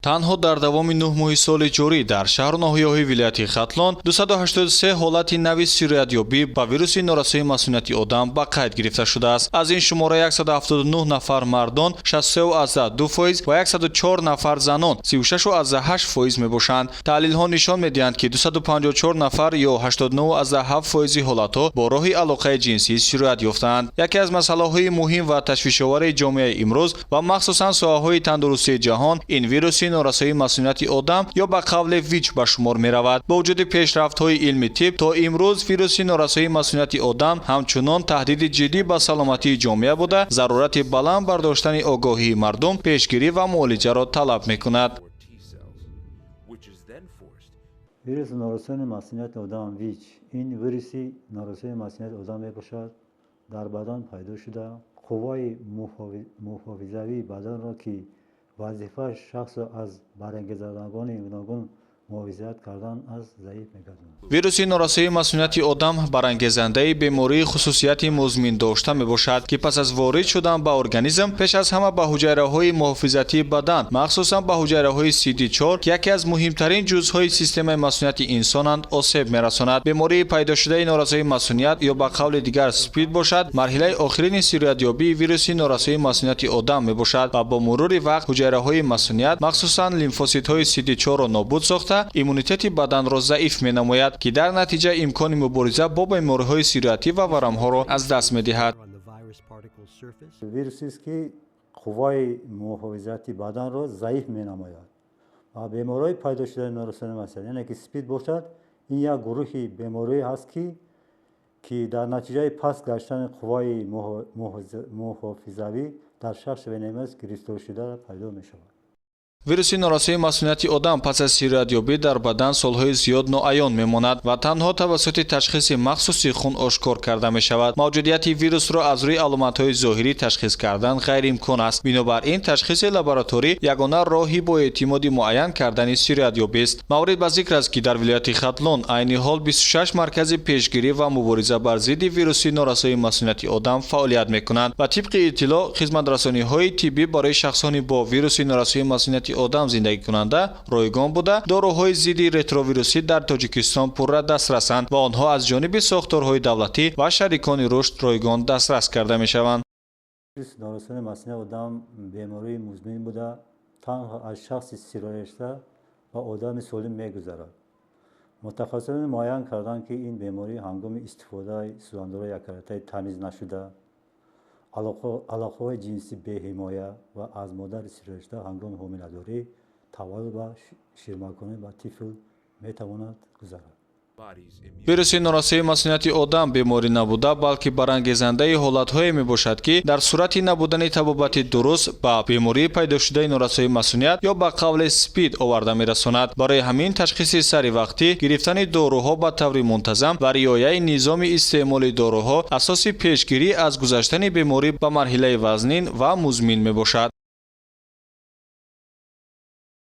Танҳо дар давоми 9 моҳи соли ҷорӣ дар шаҳру ноҳияҳои вилояти Хатлон 283 ҳолати нави сироятёбӣ ба вируси норасоии масунияти одам ба қайд гирифта шудааст. Аз ин шумора 179 нафар мардон, 63,2%, ва 104 нафар занон, 36,8% мебошанд. Таҳлилҳо нишон медиҳанд, ки 254 нафар ё 89,7% ҳолатҳо бо роҳи алоқаи ҷинсӣ сироят ёфтаанд. Яке аз масъалаҳои муҳим ва ташвишовари ҷомеаи имрӯз ва махсусан соҳаҳои тандурустии ҷаҳон ин вируси норасоии масунияти одам ё ба қавле ВИЧ ба шумор меравад. Бо вуҷуди пешрафтҳои илми тиб, то имрӯз вируси норасоии масунияти одам ҳамчунон таҳдиди ҷиддӣ ба саломатии ҷомеа буда, зарурати баланд бардоштани огоҳии мардум, пешгирӣ ва муолиҷаро талаб мекунад. Вируси норасоии масунияти одам, ВИЧ, ин вируси норасоии масунияти одам мебошад. Дар бадан пайдо шуда, қувваи муҳофизавии баданро, ки вазифааш шахсро аз барангезандагони гуногун муҳофизат кардан аст, заиф мегардонад. Вируси норасоии масунияти одам барангезандаи бемории хусусияти музмин дошта мебошад, ки пас аз ворид шудан ба организм пеш аз ҳама ба ҳуҷайраҳои муҳофизатии бадан, махсусан ба ҳуҷайраҳои CD4, ки яке аз муҳимтарин ҷузъҳои системаи масунияти инсонанд, осеб мерасонад. Бемории пайдошудаи норасоии масуният ё ба қавли дигар СПИД бошад, марҳилаи охирини сироятёбии вируси норасоии масунияти одам мебошад ва бо мурури вақт ҳуҷайраҳои масуният, махсусан лимфоситҳои CD4-ро нобуд сохта, иммунитети баданро заиф менамояд, ки дар натиҷа имкони мубориза бо бемориҳои сироятӣ ва варамҳоро аз даст медиҳад. Вирусест, ки қувваи муҳофизати баданро заиф менамояд, ва бемориҳои пайдо шудаи норасоии масунияти, яъне ки СПИД бошад, ин як гурӯҳи бемориҳое ҳаст, ки дар натиҷаи паст гаштани қувваи муҳофизавӣ дар шахси ВНМС гирифторшуда пайдо мешавад. Вируси норасоии масунияти одам пас аз сироятёбӣ дар бадан солҳои зиёд ноаён мемонад ва танҳо тавассути ташхиси махсуси хун ошкор карда мешавад. Мавҷудияти вирусро аз рӯи аломатҳои зоҳирӣ ташхис кардан ғайриимкон аст. Бинобар ин ташхиси лабораторӣ ягона роҳи боэътимоди муайян кардани сироятёбист. Маврид ба зикр аст, ки дар вилояти Хатлон айни ҳол 26 маркази пешгирӣ ва мубориза бар зидди вируси норасоии масунияти одам фаъолият мекунанд ва тибқи иттилоъ хизматрасониҳои тиббӣ барои шахсони бо вируси норасоии масунияти одам зиндагикунанда ройгон буда, доруҳои зидди ретровирусӣ дар Тоҷикистон пурра дастрасанд ва онҳо аз ҷониби сохторҳои давлатӣ ва шарикони рушд ройгон дастрас карда мешаванд. Норасоии масунияти одам бемории музмин буда, танҳо аз шахси сироятшуда ба одами солим мегузарад. Мутахассисон муайян карданд, ки ин беморӣ ҳангоми истифодаи сӯзандорои яккаратаи тамиз нашуда, алоқаҳои ҷинсӣ беҳимоя ва аз модари сироятшуда ҳангоми ҳомиладорӣ, таваллуд ва ширмаконӣ ба тифл метавонад гузарад. Вируси норасоии масунияти одам беморӣ набуда, балки барангезандаи ҳолатҳое мебошад, ки дар сурати набудани табобати дуруст ба бемории пайдошудаи норасоии масуният ё ба қавле СПИД оварда мерасонад. Барои ҳамин ташхиси саривақтӣ, гирифтани доруҳо ба таври мунтазам ва риояи низоми истеъмоли доруҳо асоси пешгирӣ аз гузаштани беморӣ ба марҳилаи вазнин ва музмин мебошад.